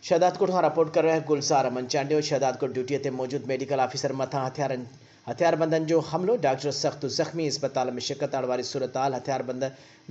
شهدادڪوٽ کان رپورٽ ڪري رهيو آهي گلزار احمد چانڊيو، شهدادڪوٽ ڊيوٽي تي موجود ميڊيڪل آفيسر مٿان هٿيارن هٿياربندن جو حملو، ڊاڪٽر سخت زخمي، اسپتال ۾ شڪتاڙ واري صورتحال، هٿياربند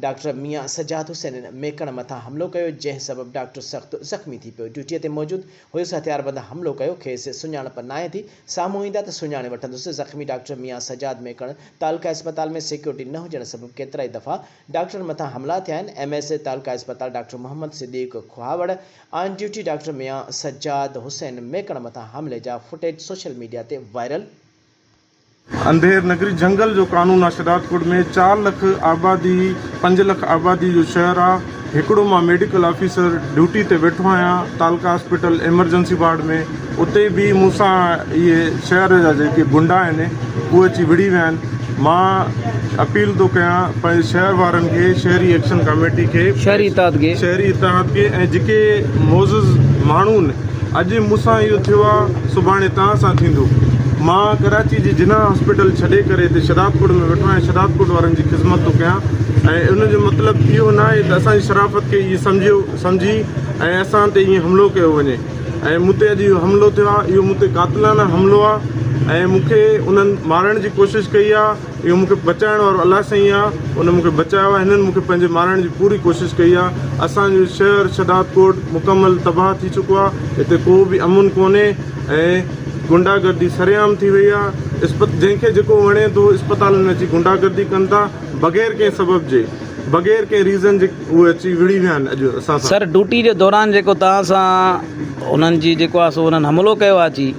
ڊاڪٽر ميان سجاد حسين ميڪڻ مٿان حملو ڪيو، جنهن سبب ڊاڪٽر سخت زخمي ٿي پيو، ڊيوٽي تي موجود هيس هٿياربند حملو ڪيو، کيس سڃاڻپ ناهي ٿي، سامهون ايندا ته سڃاڻي وٺندس، زخمي ڊاڪٽر ميان سجاد ميڪڻ تعلقه اسپتال ۾ سيڪيورٽي نه هجڻ سبب ڪيترائي دفعا ڊاڪٽرن مٿان حملا ٿيا آهن، ايم ايس تعلقه اسپتال doctor Muhammad Siddique Khahawar on duty doctor Mian Sajjad Hussain Mekan مٿان حملي جا فوٽيج سوشل ميڊيا تي وائرل. انڌير نگري جهنگل جو قانون آ شھدادڪوٽ ۾ چار لک آبادي پنج لک آبادي جو شهر آ هڪڙو مان ميڊيڪل آفيسر ڊيوٽي تي ويٺو آهيان تعلقه هاسپيٽل ايمرجنسي وارڊ ۾ اتي به مون سان اهي شهر جا جيڪي گنڊا آهن اهي اچي وڙهي ويا آهن مان اپيل ٿو ڪيان پنهنجي شهر وارن کي شهري ايڪشن ڪميٽي کي شهري اتحاد کي شهري اتحاد کي ۽ جيڪي معزز ماڻهو آهن اڄ مون سان اهو ٿيو آ، سڀاڻي توهان سان ٿيندو. مان ڪراچي جي جناح هاسپيٽل ڇڏي ڪري هتي شھدادڪوٽ ۾ ويٺو آهيان، شھدادڪوٽ وارن جي خذمت ٿو ڪيان ۽ ان جو مطلب اهو ناهي ته اسان جي شرافت کي ائين سمجهيو سمجهي ۽ اسان تي ائين حملو ڪيو وڃي ۽ مون تي اڄ اهو حملو ٿيو آ، اهو مون تي قاتلانه حملو آ ۽ مون کي انهن مارڻ جي ڪوشش ڪئي آ. اهو مون کي بچائڻ وارو الله سائين آ، ان مون کي بچايو آ، هنن مون کي پنهنجي مارڻ جي پوري ڪوشش ڪئي آ، اسان جو شهر شھدادڪوٽ مڪمل تباهه ٿي چڪو آ، هتي ڪو به امن ڪونهي ۽ غنڊا گردي سرعام ٿي وئي آ، جنهن کي جيڪو وڻي ٿو اسپتالن ۾ اچي غنڊا گردي ڪن ٿا بغير ڪنهن سبب جي بغير ڪنهن ريزن جي اهي اچي وڙهي ويا آهن اڄ اسان سان. سر ڊيوٽي جي دوران جيڪو توهان سان انهن جي جيڪو آ سو انهن حملو ڪيو آ اچي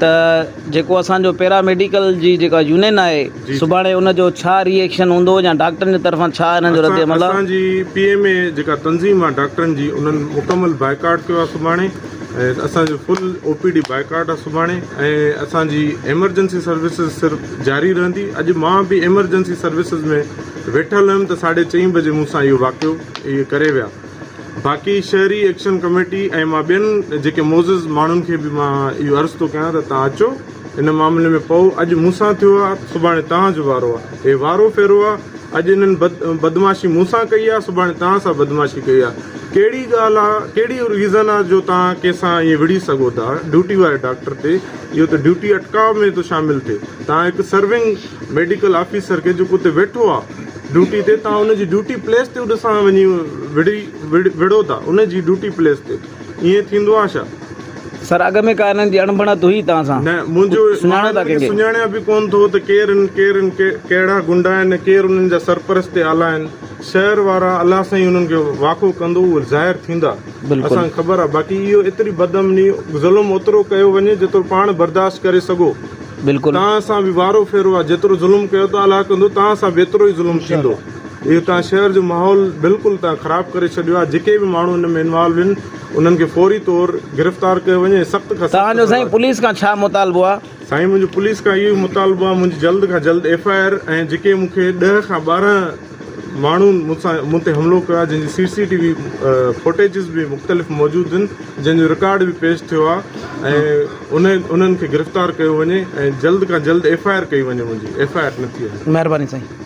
ته جيڪو اسان جو پيرا ميڊيڪل جي جيڪا يونين آهي سڀاڻي ان جو ڇا ري ايڪشن هوندو يا ڊاڪٽرن جي طرفان ڇا انهن جو رد عمل آهي. اسان جي پي ايم اي جيڪا تنظيم آهي ڊاڪٽرن جي انهن مڪمل بائيڪاٽ ڪيو آهي سڀاڻي ۽ اسان جو فل او پي ڊي بائيڪاٽ آهي سڀاڻي ۽ اسان جي ايمرجنسي سروسز صرف جاري رهندي اڄ مان به ايمرجنسي سروسز ۾ ويٺل هيم ته ساڍي چئين بجي مون سان اهو واقعو اهي ڪري ويا. باقي شهري ايڪشن ڪميٽي ۽ مان ٻين جيڪي معزز ماڻهن کي به مان اهو عرض ٿو ڪيان ته توهان اچو ان معاملي ۾ پئو اڄ مون سان ٿيو آهي سڀاڻي توهان جو وارو آهي هي وارو ڦيرو آهي اڄ انهن بد بدمعاشي مون سان ڪئي آهي سڀاڻي توهان سان بدمعاشي ڪئي آهي ڪهڙي ڳالهه آهي ڪهڙي ريزن آهي جو توهان ڪنهن سان ائين وڙهي سگهو ٿا ڊيوٽي واري ڊاڪٽر تي اهو ته ڊيوٽي اٽڪاء ۾ ٿو شامل ٿئي توهان هڪ سرونگ ميڊيڪل آفيسر کي جيڪو اتي ويٺو آهي ڊيوٽي تي توهان ان جي ڊيوٽي پليس تي ان سان وڃي وڙهي وڙهو ٿا ان جي ڊيوٽي پليس تي ائين ٿيندو آ ڇا؟ سر اڳ ۾ ڪا انهن جي اڻبڻت هئي توهان سان؟ نه منهنجو سڃاڻو ٿا ڪنهن کي؟ سڃاڻيان به ڪون ٿو ته ڪير آهن ڪير آهن ڪهڙا گنڊا آهن ڪير انهن جا سرپرست اعليٰ آهن شهر وارا الله سائين انهن کي واکو ڪندو اهي ظاهر ٿيندا اسان کي خبر آ باقي اهو ايتري بدامني ظلم اوترو ڪيو وڃي جيترو پاڻ برداشت ڪري سگهو. بلڪل. توهان سان به وارو ڦيرو آ جيترو ظلم ڪيو ٿا الله ڪندو توهان سان به ايترو ئي ظلم ٿيندو اهو توهان شهر جو ماحول بلڪل توهان خراب ڪري ڇڏيو آ جيڪي به ماڻهو ان ۾ انوالو آهن انهن کي فوري طور گرفتار ڪيو وڃي ۽ سخت کان سخت توهان جو سزا سائين پوليس کان ڇا مطالبو آ؟ سائين منهنجو پوليس کان اهو ئي مطالبو آ منهنجي جلد کان جلد ايف I R ۽ جيڪي مون کي ڏهه کان 12 ماڻهن مون سان مون تي حملو ڪيو آهي جنهن جي سي سي ٽي وي فوٽيجز به مختلف موجود آهن جنهن جو رڪارڊ به پيش ٿيو آهي ۽ ان انهن کي گرفتار ڪيو وڃي ۽ جلد کان جلد ايف I R ڪئي وڃي منهنجي ايف I R نه ٿي آهي. مهرباني سائين.